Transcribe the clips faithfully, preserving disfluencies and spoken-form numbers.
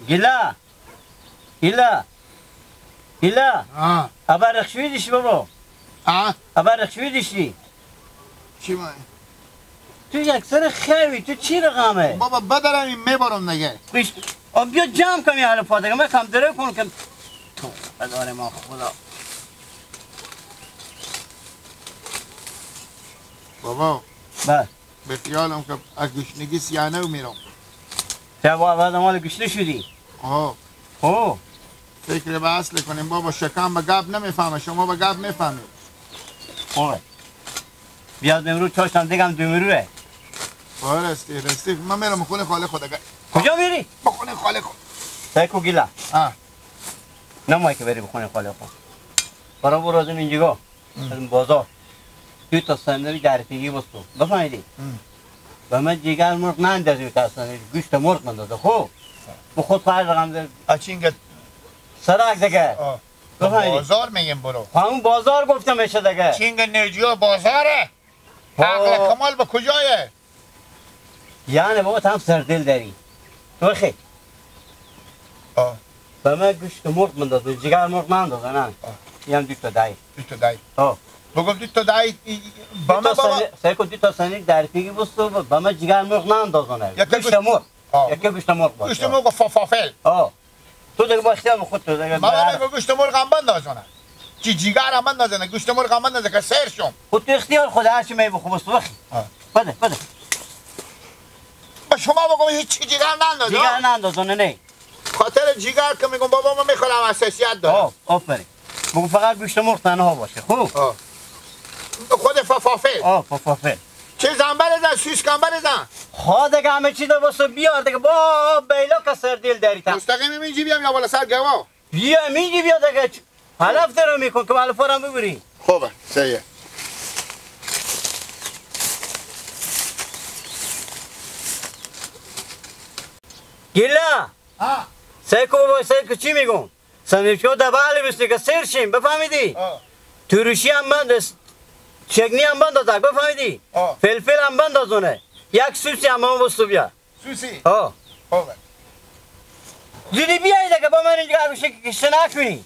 گیلا. گیلا. گیلا. ها. ابا رخشوی دیشی بابا. ها؟ ابا رخشوی دیشی. چی مای؟ تو یک سر خیوی، تو چی رقمه؟ بابا بدرم این میبرم دیگه. بیش-، آب بیا جمع کن این حالا پا دیگه، من کم دره کن کم. تو بدار ما خدا. بابا. بله. به خیالم که از گشنگی سیانه میرم. تو با بعد مال گشنه شدی. آه. خب. فکر به اصل کنیم بابا، شکم به گپ نمیفهمه، شما به گپ میفهمید. خب. بیاد امروز چاشتم دیگم دو مروه. آه، راستی، راستی. من میرم خونه خاله خود اگر. کجا میری؟ به خونه خاله خود. سیکو گیلا. آه. نمای که بری به خونه خاله خود. برو برو از این اینجا. ام. از این بازار. دو تا سندویچ ده روپیگی بستو. بفهمیدی؟ ام. به من جگر مرغ نندازی، تا سندویچ گوشت مرغ بندازه. خب. به خود خواهر رقم ده. اچینگه. سرک دیگه. آه. بفهمیدی؟ بازار میگیم برو. خب همون بازار گفتم ایشه دیگه. چینگه نجیا بازاره. آه. عقل کمال به کجایه؟ یعنی بابا تو هم سردل داری. تو خیلی. آه. به من گوشت مرغ بنداز، جگر مرغ ننداز، نه؟ آه. یه هم دو تا دهی. دو تا دهی. آه. بگم دو تا دهی، ای، ای، به دو من تا بابا. سنی-، سعی کن دو تا سنی ده روپیگی بستو، به من جگر مرغ ننداز، نه؟ یک گوشت گوشت مرغ. آه. یک گوشت مرغ باشه. گوشت مرغ فافافل. آه. تو دیگه با اختیار خود تو دیگه ما برار. دیگه گوشت مرغ هم بندازونه. چی جیگر هم بندازونه، گوشت مرغ هم بندازه که سیر شم. خود تو اختیار خود هر چی می‌بی خوب است بخی. آه. بده، بده. به شما بگم هیچ چی جیگر نندازه. جیگر نندازونه نه. خاطر جیگر که می‌گم بابا من می‌خورم حساسیت دارم. آه، آفرین. بگو فقط گوشت مرغ تنها باشه. خوب. آه. خود فافافل. آه، فافافل. چه زن بریزن، سوسکان بریزن. خواه دیگه همه چی ده بسو بیار دیگه. با بیلا که سر دل داری تا. مستقیم اینجی بیام یا بالا سر گوا؟ بیا اینجی بیا دیگه. چ-، حلف داره می‌کن که بالا فارم ببری. خوبه، صحیحه. گیلا. ها. سیکو بابا، سیکو چی می‌گم؟ سندویچو دبالی بستی که سیر شیم، بفهمیدی؟ آه. تورشی هم بند است، چگنی هم بند است، بفهمیدی؟ آه. فلفل هم بند است اونه. یک سوسی هم اون بستو بیا. سوسی؟ آه. خوبه. زودی بیایی دیگه با من اینجا عروسی که کشته نکنی.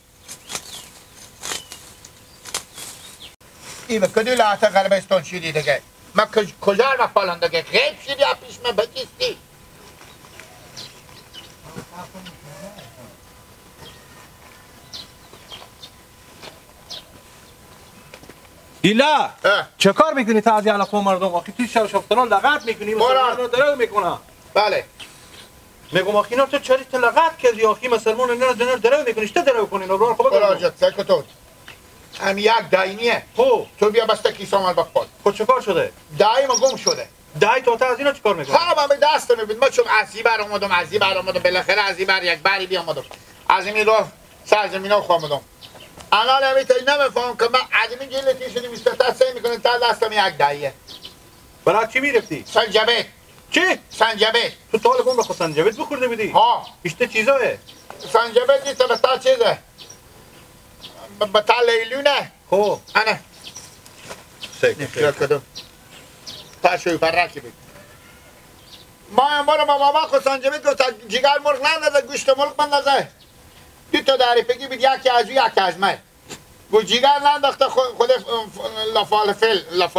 ای به کدوم لحظه غربستان شدی دیگه؟ ما کج-، کجا رو پالان دیگه؟ غیب شدی از پیش من بکیستی. گیلا، اه. چه کار می‌کنی تا از یه علاقه مردم؟ آخی تو شو شفتران لغت می‌کنی، برو. مسلمان رو درو می‌کنه. بله. می‌گم آخی اینا تو چری تو لغت کردی؟ آخی مسلمان اینا رو دنر درو می‌کنی، تو درو کنی، اینا رو خب برو بگو. حاجت، سکتون. هم یک داینیه. خب. تو بیا بسته کیسا من بخور. خب چه کار شده؟ دای ما گم شده. دای تو تا از اینا چه کار می‌کنی؟ ها، من به دست می‌بینم. من چون از این بر آمدم، از این بر آمدم، بالاخره از این بر یک بری بیامدم. از این راه سرزمین ها خواهم دم. الان همی تا نمی‌فهم که من از این گیل تی شدیم، ایسته تا سعی می‌کنه تا دستم یک دایه. برای چی می‌رفتی؟ سنجبیت. چی؟ سنجبیت. تو طالب عمر خود سنجبیت بخورده بودی؟ ها. اشته چیزایه؟ سنجبیت نیست، به تا چیزه. به، به تا لیلونه. خب. انه. سیک، نفیا سیک. کدوم؟ پاشوی پرکی بید. ما امور ما بابا خود سنجبیت گفت، جگر مرغ نندازه، گوشت مرغ بندازه. دو تا داری پگی بید، یکی از او، یکی از من. گو جیگر ننداخته خو-، خود ف-، ف-، لافالفل، لاف-،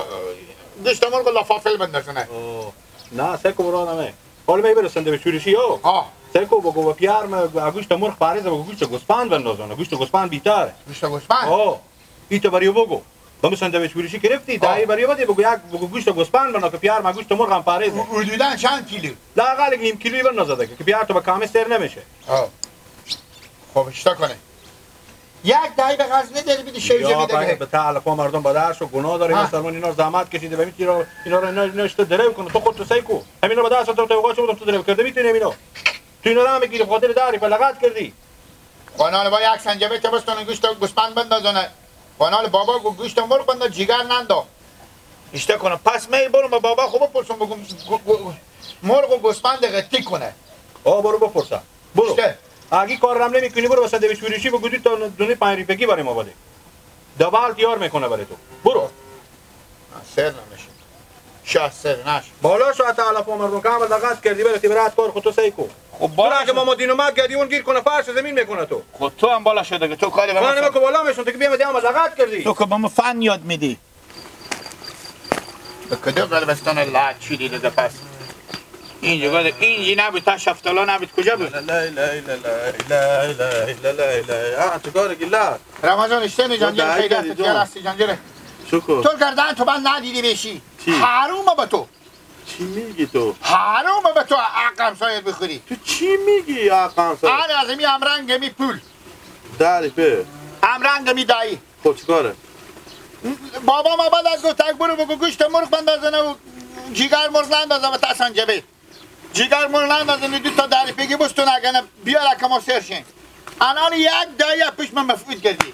گوشت مرغ لافافل بندازنه. اوه. نه، سیکو برو نمه. حالا می برسن به چورشی ها. ها. سیکو بگو و پیار ما گوشت مرغ پاریزه، بگو گوشت گوسپند بندازنه. گوشت گوسپند بیتره. گوشت گوسپند؟ ها. ای تو بریو بگو. بمو سندویچ چورشی گرفتی، ها. دایی بریو بده، بگو یک، بگو گوشت گوسپند بنداز که پیار ما گوشت مرغ هم پاریزه. حدوداً چند کیلو؟ لااقل یک نیم کیلویی بندازه دیگه، که پیار تو به کامه سر نمیشه. ها. خب، اشتا کنه. یک دهی به غرض نداری، بدی شیرجه یا بده بابا، بگه. به تعلق ما مردم بدر شو، گناه داره، ها. مسلمان اینا رو زحمت کشیده، به این اینا، اینا رو، اینا، اینا اشته درو کنه، تو خود تو سیکو. همینا به دست تو تو واقعا شو تو درو کرده، می‌تونی همینا. تو اینا رو هم می‌گیری، خاطر داری، بلغت کردی. قانال با یک سنجبه تبستون گوشت گوسپند بندازونه. قانال بابا گو گوشت مرغ بنده، جیگر ننده. اشته کنه. پس می برو، ما بابا خو بپرسم، بگم، گو-، گو-، مرغ و گوسپند قطی کنه. آه، برو بپرسم. برو. اشته. اگه کار رم نمی‌کنی، برو وسط دویست ویروشی بگو، دو تا دونه پنج روپیگی برای ما بده. دبال تیار می‌کنه برای تو. برو. آه، سر نمیشه. شاه سر نش. بالا شو، تا الف عمر رو کامل لغت کردی، برو تی برات کار خود تو سیکو. خب تو بالا را که شو. ماما دینو مات گردی اون گیر کنه، فرش زمین می‌کنه تو. خب تو هم بالا شو دیگه، تو کاری به ما من سر. کو بالا میشون تو که بیام دیام لغت کردی. تو که به ما فن یاد میدی. به کدو گل بستن الله چی دیده ده پس؟ اینجا گل، اینجی نبود، تا شفتالا نبود، کجا بود؟ لا، لا، لا، لا، لا، لا، لا، لا، لا، لا. آه، تو کار گلا. رمضان اشتنی جان، خدا جان، خیلی خیلی تو جان. جان، جان. شکر. تو گردن تو بند ندیدی بشی. چی؟ حرومه به تو. چی میگی تو؟ حرومه به تو حق همسایت بخوری. تو چی میگی حق همسایت؟ آره، از می همرنگ می پول. داری په. همرنگ می دایی. خب چیکاره؟ بابا ما بعد از گفت، تک برو بگو گوشت مرغ بندازنه و جیگر مرغ نندازه و تسان جبه. جیگر مرغ نندازنه، دو تا داری پگی بستون اگنه بیار که ما سر شین. انان یک دایی پشت من مفقود کردی.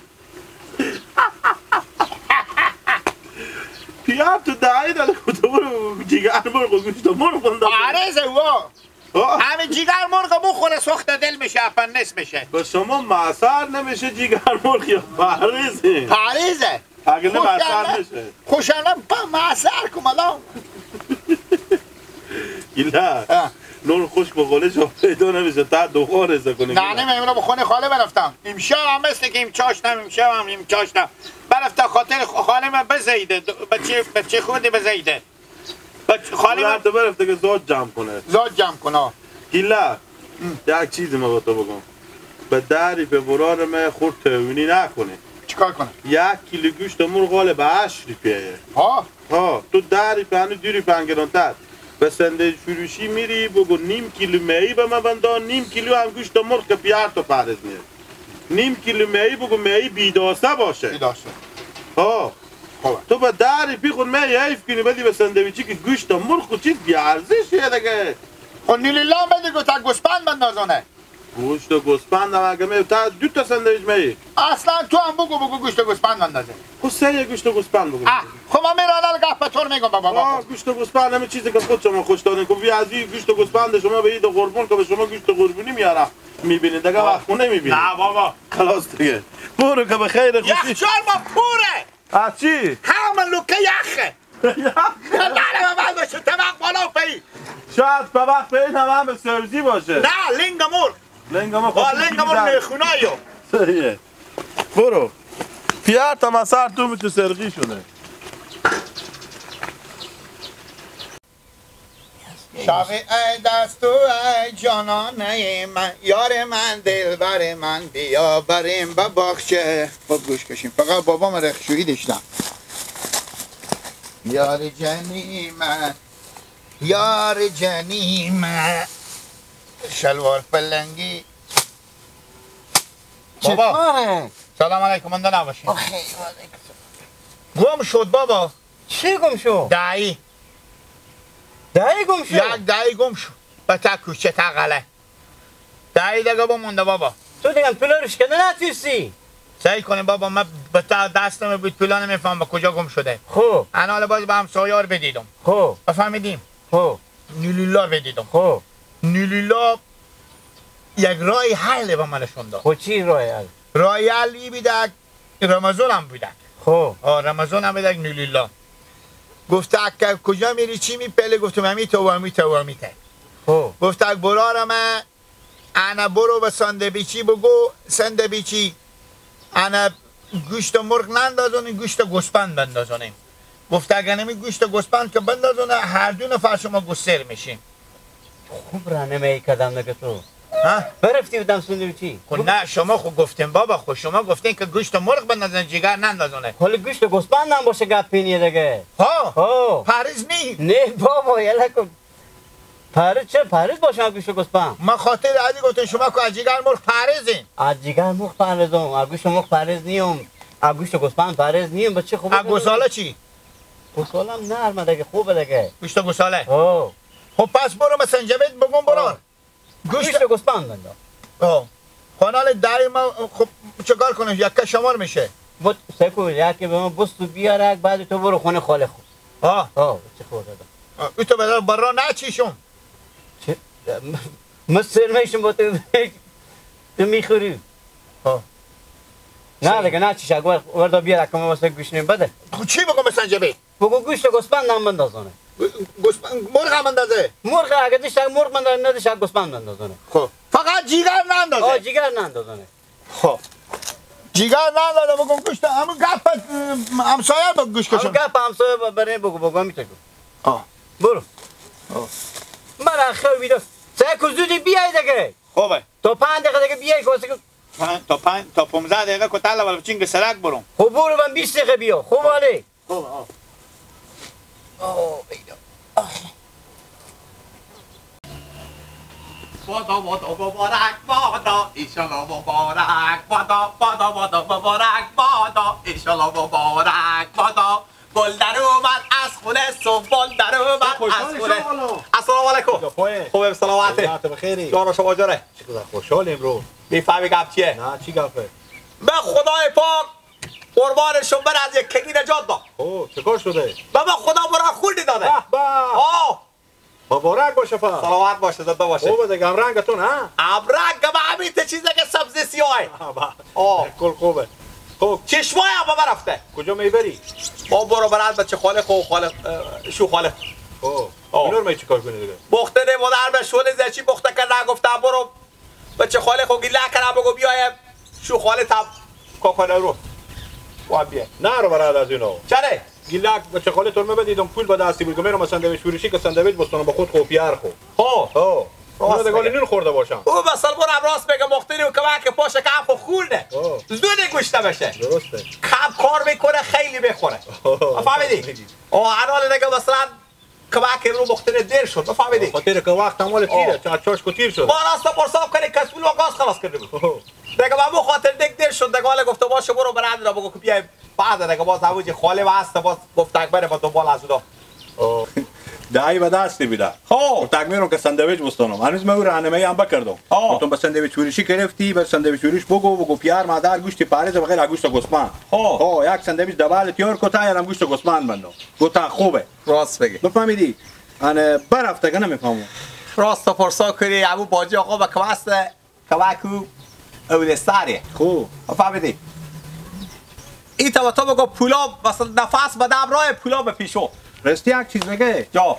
پیار تو دایی داره کتو برو جیگر مرغ و گوشت مرغ بندازنه. آره زوا. آه. همین جیگر مرغ بخوره سخت دل می‌شه، اپندیس می‌شه. به شما مسر نمی‌شه جیگر مرغ یا پریزه؟ پریزه. اگه نه خوشانه، مسر نشه. خوشانه پا مسر کمالا. گیلا. ها. نون خوش به خونه شما پیدا نمیشه، تا دو خور ازه کنی. نه، گیلا. نه، من امرو به خونه خاله برفتم. امشب هم مثل که امشب شدم، امشب هم امشب شدم. برفتم خاطر خ-، خانم بزیده، دو-، بچه، بچه خودی بزیده. بچه خاله خدا من تو برفته که زود جمع کنه. زود جمع کنه. گیلا، ام. یک چیزی ما با تو بگم. به دری په برار ما خور تهونی نکنه. چیکار کنه؟ یک کیلو گوشت مرغ غالب هشت روپیه. ها؟ ها، تو دری په هنو دو روپیه گرانتر. به سندویچ فروشی میری، بگو نیم کیلو مهی به ما بندا، نیم کیلو هم گوشت مرغ که پیار تو پرز میاد. نیم کیلو مهی بگو مهی بیداسه باشه. بیداسه. ها. خب. تو به دری پی خود مهی حیف کنی، بدی به سندویچی که گوشت مرغ خود چیز بی ارزش یه دیگه. خب نیلیلا بدی گو تا گوسپند بندازونه. گوشت و گوسپند هم اگه مهی، تا دو تا سندویچ مهی. اصلاً تو هم بگو، بگو گوشت و گوسپند بندازه. خب سه یه گوشت و گوسپند بگو. آه، خب من میرانه گپ به طور می‌گم بابا. آه، گوشت و گوسپند همه چیزی که خود شما خوش دارین. خب وی از این گوشت و گوسپند شما به عید قربون که به شما گوشت قربونی میاره. می‌بینی، دیگه آه. وقت خونه می‌بینی. نه بابا. خلاص دیگه. برو که به خیر خوشی. یخچال ما پوره. از چی؟ همه لوکه یخه. یخ؟ نه، نه، نه، باشه، طبق بالا پی. شاید طبق پی هم همه سبزی باشه. نه، لنگ مرغ. لنگ مرغ آه، خب لنگ چی مرغ می‌زنی؟ میخونایو. صحیحه. برو. پیار تا مسر تو می تو سرگی شونه. شاقی ای دست و ای جانانه من، یار من، دلبر من، بیا بریم به باغچه. خب گوش کشیم. فقط بابام رخشویی داشتم. یار جنی من، یار جنی من. شلوار پلنگی. بابا. چطوره؟ سلام علیکم، مونده نباشی. آخی، وعلیکم سلام. گم شد بابا. چی گم شد؟ دایی. دایی گم شد؟ یک دایی گم شد. به تا کوچه تا غله. دایی دیگه بمونده بابا. تو دیگه پولا روش کنه نتوسی. سعی کنیم بابا، من به تا دستم بود پولا نمیفهم به کجا گم شده. خب. انال باز به همسایار بدیدم. خب. بفهمیدیم. خب. نیلولا بدیدم. خب. نیلولا یک راه حل به من نشون داد. خب چی راه حل؟ راه حل ای بیدک رمضان هم بودک. خب. آه، رمضان هم بودک نیلولا. گفته که کجا میری، چی میپلی؟ گفتم همی تا و همی تا و همی تا. خب. گفته برارم انا برو به ساندویچی بگو، ساندویچی انا گوشت مرغ نندازونیم، گوشت گوسپند بندازونیم. گفته اگه نمی گوشت گوسپند که بندازونه، هر دو نفر شما گسر میشیم. خوب رانه می کدم نگه تو. ها؟ برفتی بودم ساندویچی. خب نه، شما خو گفتین بابا، خو شما گفتین که گوشت مرغ بندازن، جگر نندازونه. حالا گوشت گوسپند هم باشه گپ پینیه دیگه. ها؟ ها. پریز نی؟ نه بابا، یلا کن. پرهیز چه؟ پرهیز باشه از گوشت گوسپند. من خاطر ادی گفتم شما که از جگر مرغ پرهیزین. از جگر مرغ پرهیزم، از گوشت مرغ پرهیز نیم، از گوشت گوسپند پرهیز نیم. به چه خوبه از گوساله چی؟ گوساله هم نرمه دیگه، خوبه دیگه. گوشت گوساله؟ آه. خب پس برو مثلا جوید بگم برار. آه. گوشت گوشت گوسپند بنداز. آه. خانال دری ما خب چه کار کنه؟ یک کشمار می‌شه. بود سکو، یکی به من بست و بیاره، بعد تو برو خونه خاله خود. آه. آه، چه خورده ده. آه، او تو بدار برا نه چی شم؟ چه؟ من سر میشم با تو، تو می‌خوری. آه. نه دیگه، نه چی شد، ور-، وردا بیاره که من واسه گوشنیم بده. خب چی بگم مثلا جبه؟ بگو گوشت گوسپند هم بندازانه. گو-، گوسپند، مرغ هم اندازه؟ مرغ اگه دشت مرغ مندازه، ندشت گوسپند مندازه. خب. فقط جیگر نندازه؟ آه، جیگر نندازه. خب. جیگر نندازه، بگم گوشت، همون گپ همسایه بگو گوش همون کشم. گپ همسایه ب-، برای بگو، بگو، همیشه گو. آه. برو. آه. من خیلی بیدار. سه کو زودی بیای دیگه. خوبه. تا پنج دقیقه دیگه بیای که واسه که پنج، تا پنج، تا پونزده دقیقه که تله ولی چینگ سرک برم. خب برو من بیست دقیقه بیا. خب، عالی. خب، آه. آه، اینا. آه. بادا، بادا، مبارک، بادا، ایشالا مبارک، بادا، بادا، بادا، مبارک، بادا، ایشالا مبارک، بادا. گل در اومد از خونه، صبح گل در اومد خوشحال از خونه. شما حالا. السلام علیکم. کجا پایه؟ خوبم، سلامته. خیریت، بخیری؟ جان شما جاره. چقدر خوشحال امرو. می‌فهمی گپ چیه؟ نه، چی گپه؟ به خدای پاک قربان شما، بر از یک کگی نجات داد. اوه، چه کار شده؟ به من خدا برار خوردی داده. به به. آه. مبارک باشه پا. سلامت باشه، زنده باشه. خوبه دیگه، همرنگتون، ها؟ همرنگ به همین ته چیزه که سبز سیاهه. آه، به. آه. کل خوبه. خب. چشمای هم به من رفته. کجا میبری؟ ما برو برات بچه خاله خو خاله، اه، شو خاله. خب. آه. اینو رو می چی کار کنی دیگه؟ بخته نه مادر به شوله زچی بخته کرده گفته برو بچه خاله خو گیله کنه بگو بیایم شو خاله تب کاکا نورو. و بیه. نه رو برات از اینو. چره؟ گیلک بچه خاله ترمه بدیدم، پول به دستی بود، گمه رو ساندویچ فروشی که ساندویچ بستانم به خود خو پیار خو. ها. ها. راست اونا دگالی میگه. نون خورده باشم. او بسل برم راست بگم، مختری و کمک پاش کم خو خورده. ها. زود گوشته بشه. درسته. کم کار می‌کنه، خیلی می‌خوره. ها. فهمیدی؟ آه، الان دیگه مثلاً کمک رو مختری دیر شد، فهمیدی؟ خاطر که وقت هم ولی تیره، آه. چار چاش کو تیر شد. ما راست پرسا کنی کسول و گاز خلاص کرده بود. ها. دیگه به همون خاطر دیگه دیر شد، دیگه حالا گفته باشه برو برند را بگو که بیایم. بعد دیگه باز همون جی خاله و هست، باز گفت اکبر با دنبال از اونا. آه. دهی به دست بیده. ها. گفت اکبر که سندویچ بستانم. هنوز من او رانمایی هم بکردم. ها. گفتم به سندویچ فروشی گرفتی، به سندویچ فروش بگو، بگو پیار مادر گوشتی پاریز بغیر گوشت گوسمن. ها. ها، یک سندویچ دبل تیار کتا، یعنی گوشت گوسمن بندم. گفت خوبه. راست بگی. بفهمیدی؟ انه برفته که نمیفهمم. راست پرسا کنی، ابو باجی آقا به کوسته. کمکو اول سره. خو. فهمیدی؟ ای تا تو بگو پولا، مثلاً نفس به دم راه پولا به پیشو. راستی یک چیز بگه. جا.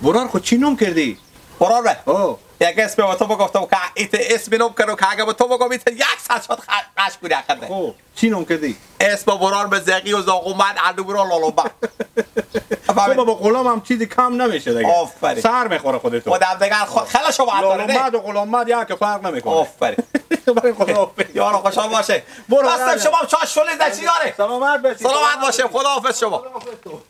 برار خو چی نوم کردی؟ برار به. او. یک اسم به تو بگفتم که ایت اسم نوم کردم که اگه به تو بگم ایت یک ساعت شد خ-، خش کنی اخنده. خو. چی نوم کردی؟ اسم برار به زقی و زاغومت، الو برار لالومت. تو فهمیدی؟ بابا غلام هم چیزی کم نمیشه دیگه. آفرین. سر می‌خوره خودتو. خودم دیگه خود خیلی شما داره. لالومت و غلامت یک فرق نمی‌کنه. آفرین. برای خدا حافظ. یارو خوشحال باشه. برو، بس برو. شما هم چاش شلید در چی داره؟ سلامت باشی. سلامت باشه. خدا حافظ شما. خدا حافظ تو.